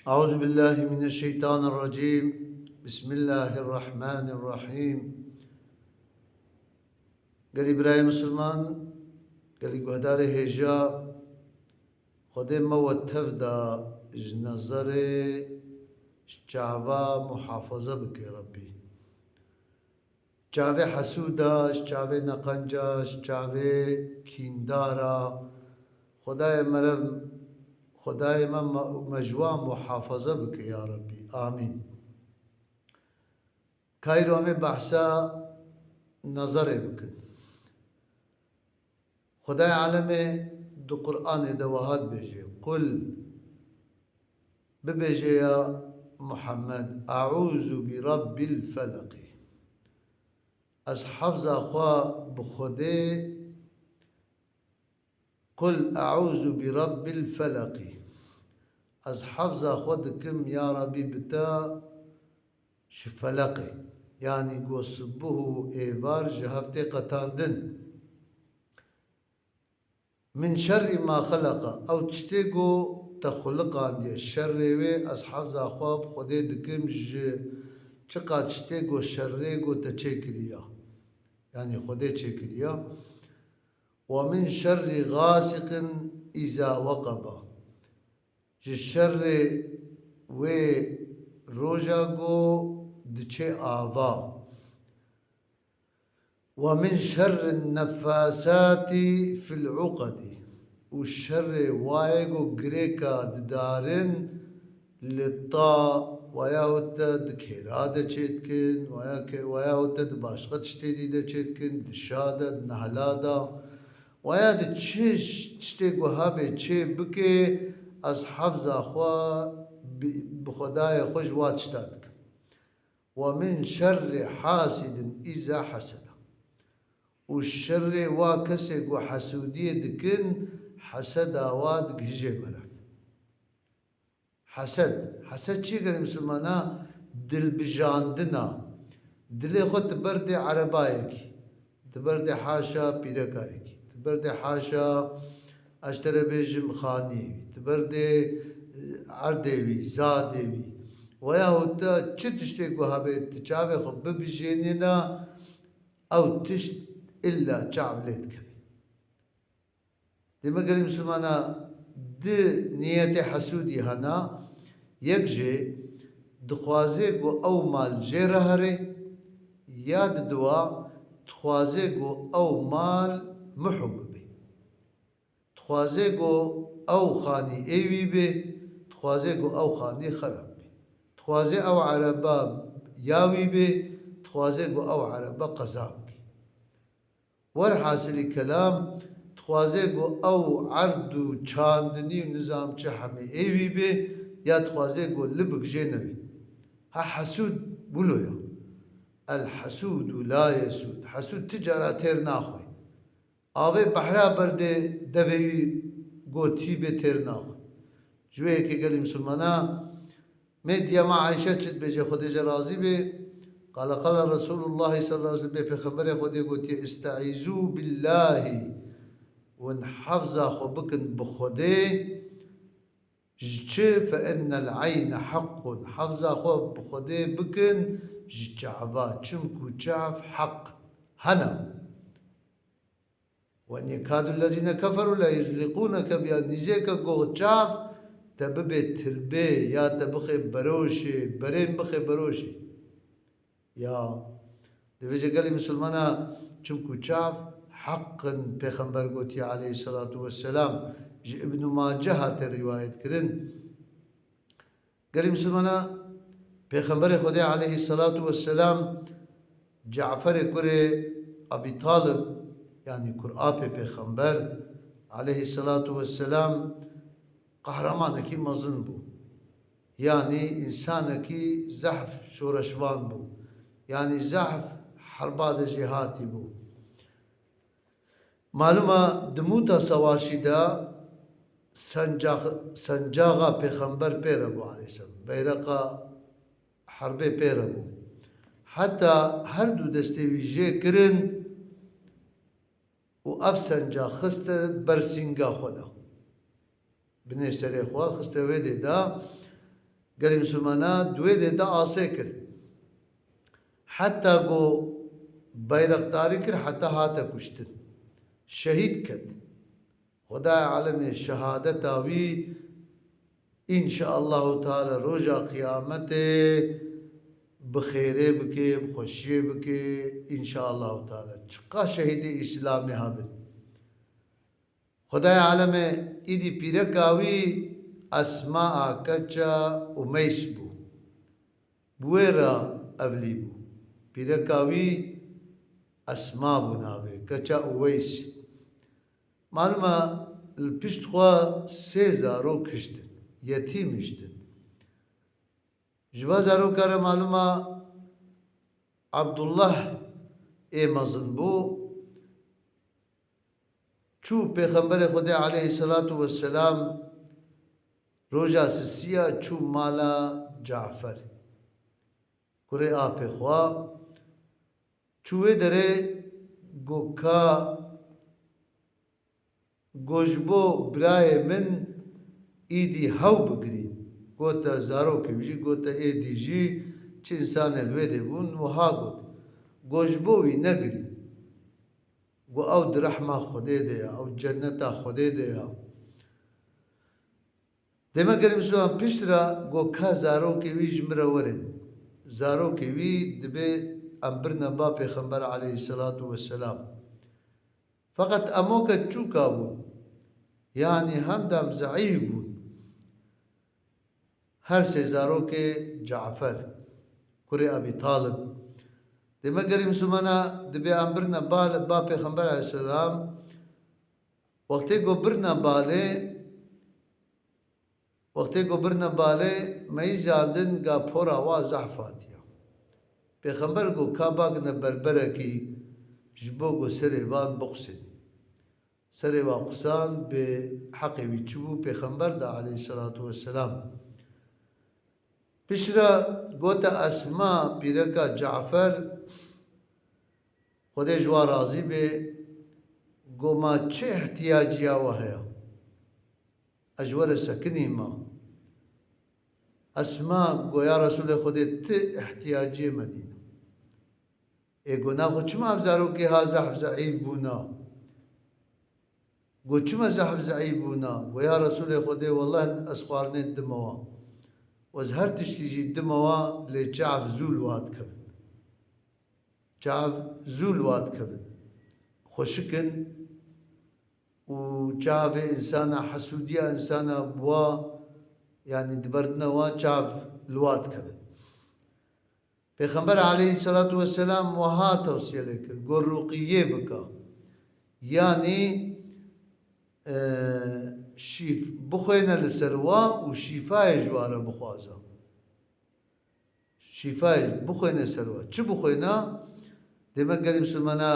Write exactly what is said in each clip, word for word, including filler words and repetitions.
أعوذ بالله من الشيطان الرجيم. بسم الله الرحمن الرحيم. Gelî birayê misilman, gelî guhdarê hêja, Xwedê me we tev da ji nezerê, ji çava muhafaza bike Rebbî. Çavê hesûda, ji çavê neqenca, ji çavê kîndara. Xwedayê me re, Xwedayê me, me, me ji wan muhafaza bike ya Rebbî. Amîn. Kayro em ê behsa nezerê bikin. Xwedayê alemê di Qur'anê de wiha dibêje, Qul, bibêje ya Muhammed, Eûzu bi Rabbil Felaqî. Ez hefza xwe bi Xwedê, Qul eûzu bi Rabbil Felaqî. Ez hefza xwe dikim ya Rebbî bi te ji feleqê. Yanî go sibuh û êvar ji hev tê qetandin. Min şerrî ma xeleqa, ew tiştê ku te xuliqandiye, şerrê wê, ez hefza xwe bi Xwedê dikim ji çiqa tiştê ku şerrê ku te çêkiriya. Yanî Xwedê çêkiriya. Wa min şerrî xasiqin îza weqeba. Ji şerrê wê roja ku diçe ava. Wa min şerrin nefasatî fil uqedî. Û şerrê wayê ku girêka didarin li ta, waya hût te di kêra de çêdikin, waya ke-, waya hût te di başqa tiştê dî de çêdikin, di şa de, di nehla de. Waya di çi ş-, tiştê ku habe çê bike, ez hefza xwe bi, bi Xwedayê xwe ji wa tişta dikim. Wa min şerri hasidin îza heseda. Û şerrê wa kesê ku hesûdiyê dikin, heseda wa digihije meriv. Hesed. Hesed çi gelî misilmana? Dilbijandina. Dilê xwe tu berdê erebayekî. Tu berdê haşa pîrekayekî. Tu berdê haşa, ez ji te re bêjim, xaniyê wî. Tu berdê, e, erdê wî, zadê wî. Weyahût te çi tiştê ku hebe tu çavê xwe bibijênîna, ew tişt illa çav lê dikeve. Dê me gelî misilmana di niyetê hesûdî hena, yek jê dixwaze ku ew mal jê re here, ya di dua dixwaze ku ew mal muhû bibe. Dixwaze ku ew xanî ê wî be, dixwaze ku ew xanî xerab be. Dixwaze ew ereba ya wî be, dixwaze ku ew ereba qeza bike. Werhasilî kelam, dixwaze ku ew erd û çandinî û nizam çi hemî ê wî bê, ya dixwaze ku li bigijê newî. Ha hesûd wilo ya. El hesûdu la yesûd. Hesûd ti cara têr naxwe. Avê behra berdê devê wî gotî bê têr naxwe. Ji wê yekê gelî misilmana Mêdiya me Ayşe çi dibêje, Xwedê ji razî bê? Qala qala Resulullah sallallahu aleyhi ve sellem, bê Pêxemberê Xwedê gotiye, "Estaizu billahi." Win hefza xwe bikin bi Xwedê. Ji çi? "Fe innel eyne haqqun." Hefza xwe bi Xwedê bikin ji çava. Çimku çav heq hene. "Ve in yekadu lezîne keferû le yuzlîqûneke biha." Nîzêke goh çav te bibe tirbê, ya te bixe beroşê, berên bixe beroşê. Ya, divê ji gelê misilmana, çimku çav heq in, Pêxember gotiye aleyhisselatu vesselam, ji Ibn Mace hate rîwayet kirin. Gelî misilmana, Pêxemberê Xwedê aleyhisselatu vesselam Caferê kurê Ebî Talib, yanî kur apê Pêxember aleyhisselatu vesselam, qehremanekî mezin bû. Yanî însanekî zehf şoreşvan bû. Yanî zehf herba de jêhatî bû. Malûm e, di mûta sewaşî de sencax-, sencaxa Pêxember pê re bû aleyhisselam. Beyreqa herbê pê re bû. Heta her du destê wî jê kirin û ev sencax xiste ber sînga xwe de. Binê serê xwe xiste wê dê de. Gelê Misilmana di wê de de asê kir. Heta ku beyrexdarî kir, heta hate kuştin. Şehîd ket. Xwedayê alemê şehadeta wî, înşaallahu teala, roja qiyametê bi xêrê bike, bi xweşiyê bike, înşaallahu teala. Çiqa şehîdê Îslamê hebin. Xwedayê alemê, îdî pîreka wî Esma a keça Umeys bû. Bi wê re evlî bû. Pîreka wî Esma bû navê, keça Uweys. Malûm e, li pişt xwe sê zarok hiştin, yetîm hiştin. Ji va zaroka re malûm e Abdullah ê mezin bû. Çû Pêxemberê Xwedê aleyhisselatu vesselam roja sisiya çû mala Cafer. Kurê apê xwe. Çû wê derê got ka, got ji bo birayê min îdî hew bigirîn. Gote zarokê wî jî, gote êdî jî çi însanê li wê dê bûn, wiha got. Got ji bo wî negirîn. Got ew di rehma Xwedê de ye, ew cenneta Xwedê de ye. Dême gelê Misilman pişt re got ka zarokê wî ji min re werin. Zarokê wî dibê em birine ba Pêxember aleyhisselatu vesselam. Feqet em weke çûka bûn. Yanî hem de em zeîf bûn. Her sê zarokê Cafer, kurê Ebî Talib. Dême gelê Misilmana dibê em birine ba, ba Pêxember aleyhisselam. Wextê ku birine balê, wextê ku birine balê, meyî zandin ga pora wa zehf hatiye. Pêxember got ka bakine berberekî ji bo ku serê van bixusênî. Serê wa xusan bi heqê wî çi bû, Pêxember da aleyhisselatu vesselam. Piştre gote Esma, pîreka Cafer, Xwedê ji wa razî bê, got ma çi ihtiyacî ya we heye? Ez ji we re sekinî ma. Esma got ya Resûlê Xwedê, ti ihtiyaciyê me dîne. Ê got naxwe çima ev zarokê ha zehf zeîf bûna? Got çima zehf zeîf bûna? Got ya Resûlê Xwedê, wellah ez xwarinê dime wa. Û ez her tiştî jî dime wa, lê çav zû li wa dikevin. Çav zû li wa dikevin. Xweşik in û çavê însana, hesûdiya însana bi wa, yanî diberdine wa, çav li wa dikevin. Pêxember aleyhisselatu vesselam wiha tewsiye lê kir, got ruqiyê bike. Yanî, e, şîf-, bixwêne li ser wa û şîfayê ji wa re bixwaze. Şîfayê bixwêne ser wa. Çi bixwêne? Dêmek gelê misilmana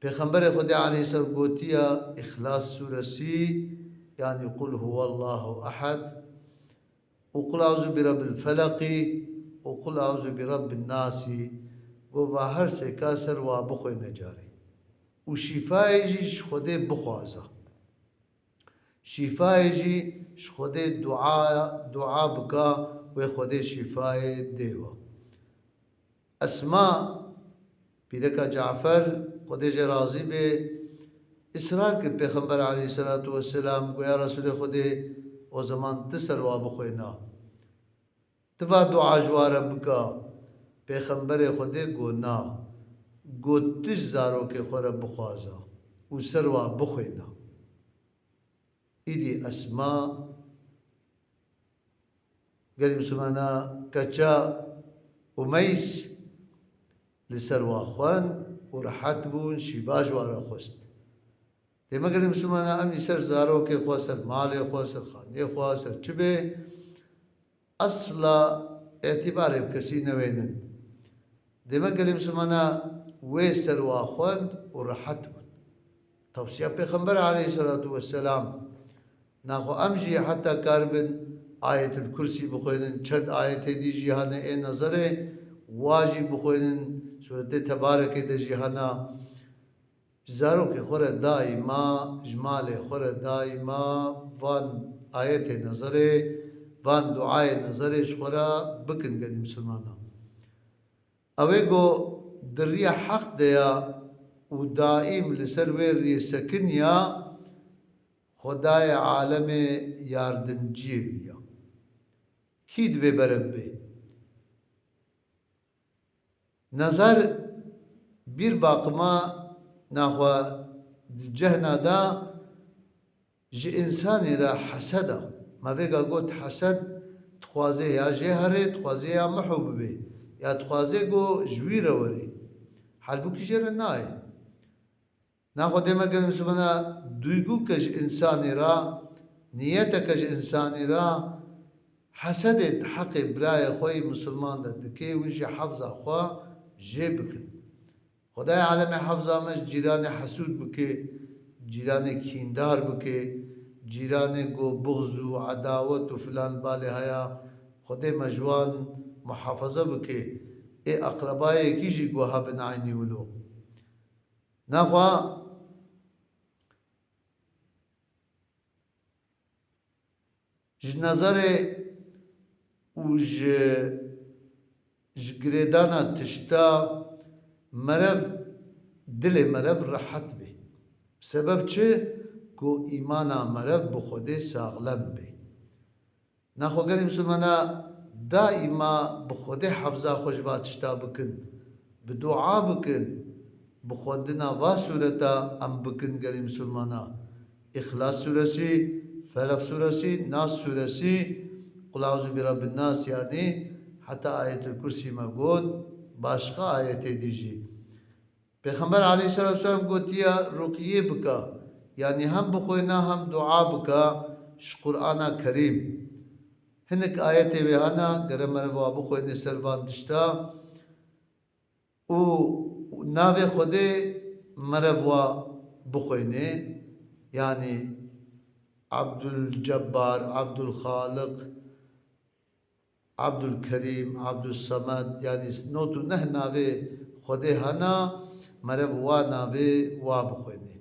Pêxemberê Xwedê aleyhisselam gotiye Îxlas sûresî, yanî Qul huwallahu ehad, û Qul euzu bi Rabbil Felaqî û Qul euzu bi Rabbin Nasî, got va her sêka ser wa bixwêne carê. Û şîfayê jî ji Xwedê bixwaze. Şîfayê jî ji Xwedê dua, dua bika, wê Xwedê şîfayê dê we. Esma, pîreka Cafer, Xwedê jê razî bê, israr kir Pêxember aleyhisselatu vesselam, got ya Resûlê Xwedê, o zaman ti ser wa bixwêna. Ti va dua ji wa re bika. Pêxemberê Xwedê got na. Got tu ji zarokê xwe re bixwaze û ser wa bixwêne. Îdî Esma, gelî misilmana keça Umeys li ser wa xwend û rehet bûn, şîva ji wa re xwest. Dême gelî misilmana em jî ser zarokê xwe, ser malê xwe, ser xaniyê xwe, ser çi bê, esla îtîbarê bi kesî newênin. Dême gelî misilmana wê ser wa xwend û rehet bûn. Tewsiya Pêxember aleyhisselatu vesselam. Naxwe em jî heta karibin Ayetul Kursî bixwênin, çend ayetê dî jî hene ê nezerê, wa jî bixwênin, Sûretê Tebarekê de jî hene. Ji zarokê xwe re daîma, ji malê xwe re daîma van ayetê nezerê van duayê nezerê ji xwe re bikin gelî misilmanan. Ew ê ku di riya heq de ya û daîm li ser wê riyê sekiniya, Xwedayê alemê yardimciyê wî ya. Kî dibê berev bê? Nezer bîr baqima naxwe di cehna da ji însanê re hesed e. Me vêga got hesed dixwaze ya jê herê, dixwaze ya miho bibê, ya dixwaze ku ji wî re werê. Halbûkî jê re nayê. Naxwe dê me gelê misilmana duygûke ji însanê re, niyeteke ji însanê re, hesedê di heqê birayê xwe yê misilman de dike, wî jî hefza xwe jê bikin. Xwedayê alemê hefza me ji cîranê hesûd bike, cîranê kîndar bike, cîranê ku buxz û edawet û filan balê haya, Xwedê me ji wan muhafaza bike. Ê eqrebayekî jî ku hebin eynî wilo. Naxwe ji nezerê û ji, ji girêdana tişta merev, dilê merev rehet bê. Sebeb çi? Ku îmana merev bi Xwedê saxlem bê. Naxwe gelê misilmana daîma bi Xwedê hefza xwe ji va tişta bikin, bi dua bikin, bi xwendina va sûreta em bikin gelê misilmana. Îxlas sûresî, Felaq sûresî, Nas sûresî, Qul eûzû bi Rabbin Nas, yanî heta Ayetul Kursî me got, başqa ayetê dî jî. Pêxember aleyhisselatu vesselam gotiye ruqiyê bika, yanî hem bixwêne hem dua bika ji Qur'ana Kerîm. Hinek ayetê wê hene, gere merev wa bixwêne ser van tişta û navê Xwedê merev wa bixwêne, yanî Abdul Cebbar, Abdul Xaliq, Abdulkerîm, Abdulsemed, yanî nod û neh navê Xwedê hene, merev wa navê wa bixwêne.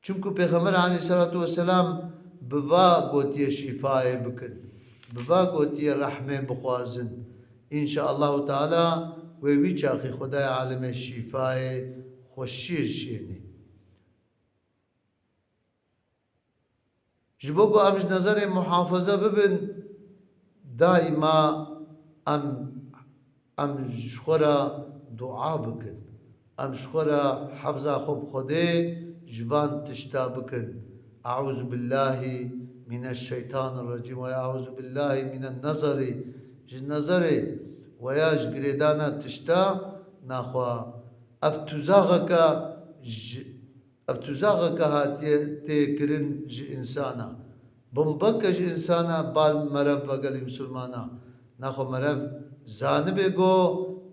Çimku Pêxember aleyhisselatu vesselam bi va gotiye şîfayê bikin, bi va gotiye rehmê bixwazin. Înşaallahu Teala wê wî çaxî Xwedayê alemê şîfayê xweşiyê şênê. Ji bo ku em ji nezerê muhafaza bibin, daîma em, em ji xwe re dua bikin. Em ji xwe re hefza xwe bi Xwedê ji van tişta bikin. Eûzubillahî mineşşeytanirrecîm ve eûzubillahî minennezerî. Ji nezerê weya ji girêdana tişta naxwe ev tuzaxeke ji Ev tuzaxeke hatiye tê kirin ji însana. Bombeke ji însana bal merev ve gelî misilmana. Naxwe merev zanibe go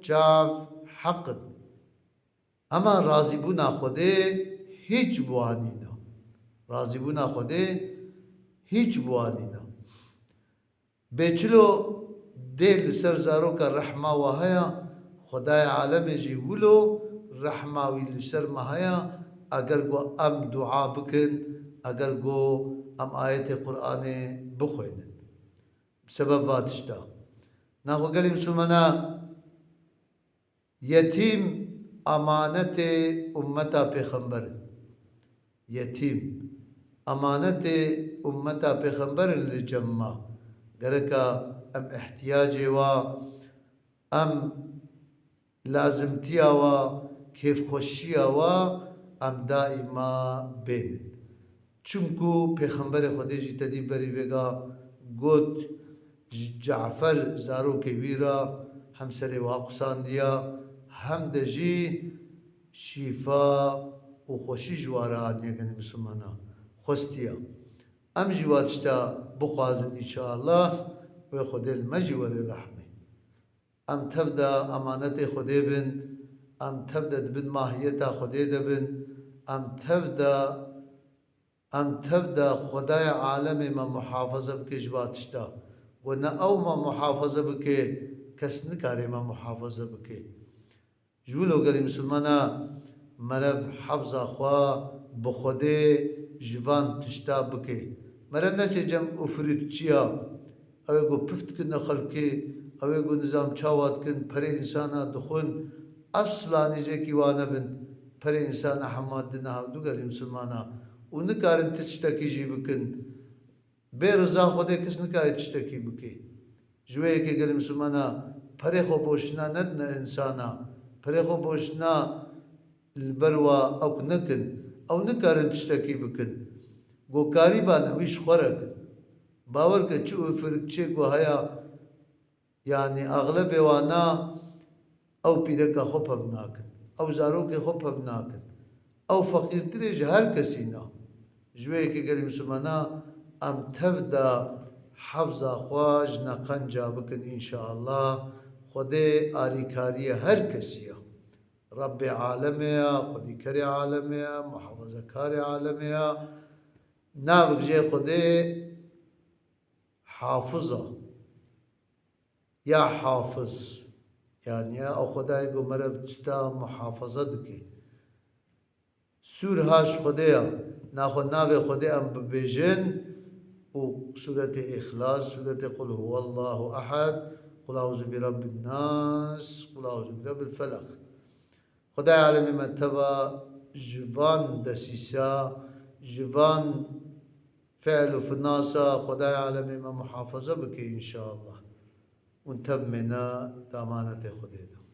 çav heq in. Ema razîbûna Xwedê hîç bi wan nîne. Razîbûna Xwedê hîç bi wan nîne. Bê çilo dê li ser zaroka rehma we heye, Xwedayê alemê jî wilo rehma wî li ser me heye, eger ku em dua bikin, eger ku em ayetê Qur'anê bixwênin. Bi sebeb va tişta. Naxwe gelî misilmana Yetîm amanetê ummeta pêxember in. Yetîm amanetê ummeta pêxember in li cem me. Gereka em ihtiyacê wa, em lazimtiya wa, kêfxweşiya wa em daîma bênin. Çimku Pêxemberê Xwedê jî tedî berî vêga got, ji Cafer zarokê wî re hem serê wa qusandiya, hem de jî şîfa û xweşî ji wa re aniye genî misilmana xwestiya. Em jî wa tişta bixwazin înşallah, wê Xwedê li me jî were rehmê. Em tev de emanetê Xwedê bin, em tev de di bin mahiyeta Xwedê de bin, em tev de, em tev de Xwedayê alemê me muhafaza bike ji va tişta. Ku ne ew me muhafaza bike, kes nikare me muhafaza bike. Ji wilo gelî misilmana merev hefza xwe bi Xwedê ji van tişta bike. Merev neke cem û firikçiya, Ew ê ku pif dikine xelkê, ew ê ku nizam çawa dikin, perê însana dixwin, esla nîzêkî wa nebin, perê însana hema dine hevdû gelî misilmana û nikarin ti tiştekî jî bikin. Bê riza Xwedê kes nikare tiştekî bike. Ji wê yekê gelî misilmana perê xwe boşina nedine însana, perê xwe boşina li ber wa ew nekin, ew nikarin tiştekî bikin. Gokarî ban ew îş xwe re kin. Bawer ke çi û firikçê ku heye, yanî exlebê wana ew pîreka xwe pev nakin, ew zarokê xwe pev nakin. Ew feqîrtirê ji her kesî na. Ji wê yekê gelî misilmana em tev de hefza xwe ji neqenca bikin înşaallah. Xwedê arîkariyê her kesî ye. Rebbê alemê ya, xwedîkerê alemê ya, muhafazakarê alemê ya. Navik jê Xwedê Hafiz a. Ya Hafiz. Yanî ya ew Xwedayê ku meriv tişta muhafaza dike. Sûr ha ji Xwedê ya. Naxwe navê Xwedê em bibêjin û Sûretê Îxlas, Sûretê Qul huwallahu ehad, Qul euzu bi rabbin nas, Qul euzu bi rabbil felaq. Xwedayê alemê me teva ji van desîsa, ji van fiil û finasa Xwedayê alemê me muhafaza bike înşallah. Hûn tev mêne di emanetê Xwedê de.